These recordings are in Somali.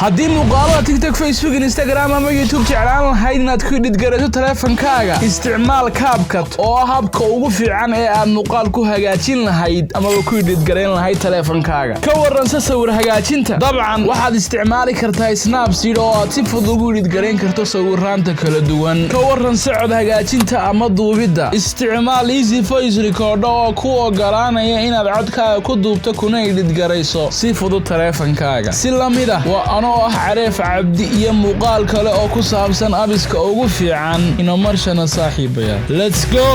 Haddii muuqaalada TikTok, Facebook, Instagram ama YouTube jeclaan lahayd inaad ku edit garayso taleefankaaga, isticmaal CapCut oo ah habka ugu fiican ee aad muuqaal ku hagaajin lahayd amaba ku edit garayn lahayd taleefankaaga. Ka waranse sawir hagaajinta? Dabcan waxaad isticmaali kartaa Snapseed oo aad si fudud ugu edit garayn karto sawiraanta kala duwan. Ka waranse cod hagaajinta ama duubidda? Isticmaal Easy Voice Recorder oo ku ogolaanaya inaad codkaaga ku duubto kuna edit garayso si fudud taleefankaaga. Si la mid ah waa anoo ah Careef Cabdi iyo muuqaal kale oo ku saabsan apps-ka ugu fiican inomarshana. Saaxiibaya, let's go!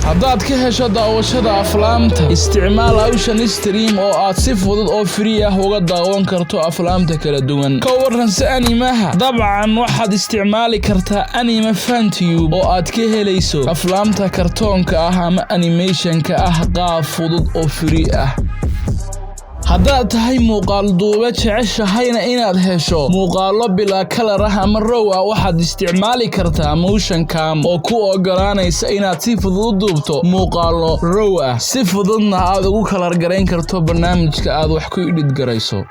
Haddaad ka hesho daawashada aflaamta, isticmaal Ocean Stream oo aad si fudud oo free ah uga daawan karto aflaamta kala duwan. Ka waranse anime-ha? Dabcan waxaad isticmaali kartaa Anime FunTube oo aad ka helayso aflaamta kartoonka ah ama animation-ka ah qaab fudud oo free ah. Haddaad tahay muuqaal duube, jeceshahayna inaad hesho muuqaallo bilaa color ah ama raw ah, waxaad isticmaali kartaa Motion Cam oo ku ogolaanaysa inaad si fudud u duubto muuqaallo raw ah, si fududna aad ugu color garayn karto barnaamijka aad wax ku edit garayso.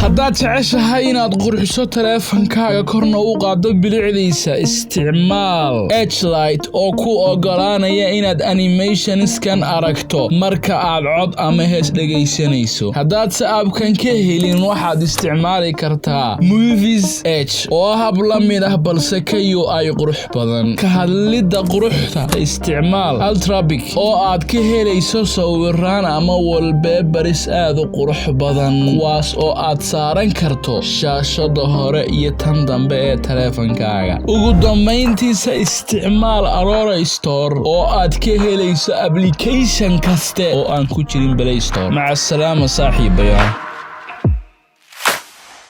Haddaad jeceshahay inaad qurxiso taleefankaaga, korna u qaaddo bilicdiisa, isticmaal H-Light oo ku ogolaanaya inaad animations-kan aragto marka aad cod ama hees dhegaysanayso. Haddaadse app-kan ka helin, waxaad isticmaali kartaa Movies H oo ah hab la mid ah balse ka UI qurux badan. Ka hadlidda quruxda, isticmaal Ultrapic oo aad ka helayso sawiraan ama wallpapers aad u qurux badan, kuwaas oo aad saaran karto shaashada hore iyo tan dambe ee taleefankaaga. Ugu dambayntiisa, isticmaal Aurora Store oo aad ka helayso application kaste oo aan ku jirin Play Store. Maca asalaama, saaxiibayaal.